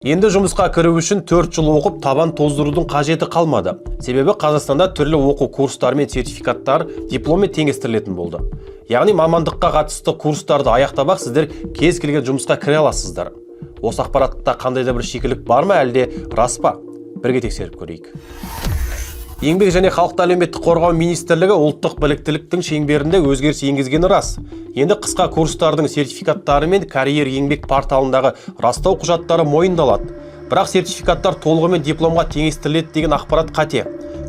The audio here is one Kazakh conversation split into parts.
Енді жұмысқа кіру үшін 4 жыл оқып, табан тоздырудың қажеті қалмады. Себебі Қазақстанда түрлі оқу курстары мен сертификаттар дипломмен теңестірілетін болды. Яғни мамандыққа қатысты курстарды аяқтап ақ сіздер кез келген жұмысқа кіре аласыздар. Осы ақпаратта қандай да бір шикілік бар ма, әлде рас па? Бірге тексеріп көрейік. Еңбек және халықты әлеуметтік қорғау министрлігі ұлттық біліктіліктің шеңберінде өзгеріс енгізгені рас. Енді қысқа курстардың сертификаттары мен карьер еңбек порталындағы растау құжаттары мойындалады. Бірақ сертификаттар толығымен дипломға теңестіріледі деген ақпарат қате.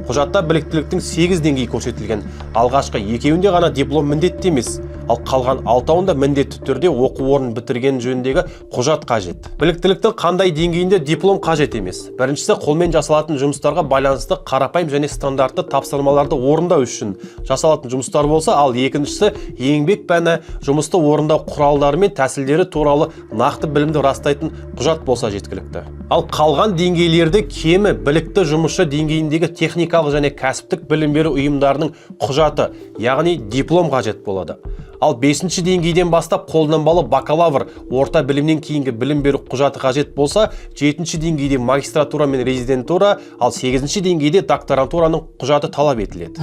Құжатта біліктіліктің 8 деңгейі көрсетілген. Алғашқы екеуінде ғана диплом міндетті емес, ал қалған алтауында міндетті түрде оқу орнын бітірген жөніндегі құжат қажет. Біліктіліктің қандай деңгейінде диплом қажет емес? Біріншісі — қолмен жасалатын жұмыстарға байланысты қарапайым және стандартты тапсырмаларды орындау үшін жасалатын жұмыстар болса, ал екіншісі еңбек пәні, жұмысты орындау құралдары мен тәсілдері туралы нақты білімді растайтын құжат болса жеткілікті. Ал қалған деңгейлерде кемі білікті жұмысшы деңгейіндегі техникалық және кәсіптік білім беру ұйымдарының құжаты, яғни диплом қажет болады. Ал бесінші деңгейден бастап қолданбалы бакалавр, орта білімнен кейінгі білім беру құжаты қажет болса, жетінші деңгейде магистратура мен резидентура, ал сегізінші деңгейде докторантураның құжаты талап етіледі.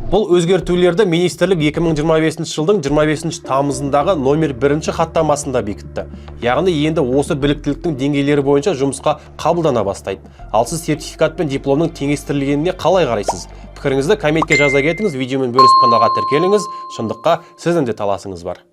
Бұл өзгертулерді министрлік 2025 жылдың 25 тамызындағы номер бірінші хаттамасында бекітті. Яғни енді осы біліктіліктің деңгейлері бойынша жұмысқа қабылдана бастайды. Ал сіз сертификат пен дипломның теңестірілгеніне қалай қарайсыз? Пікіріңізді комментке жаза кетіңіз, видеомен бөлісіп, каналға тіркеліңіз. Шындыққа сіздің де таласыңыз бар.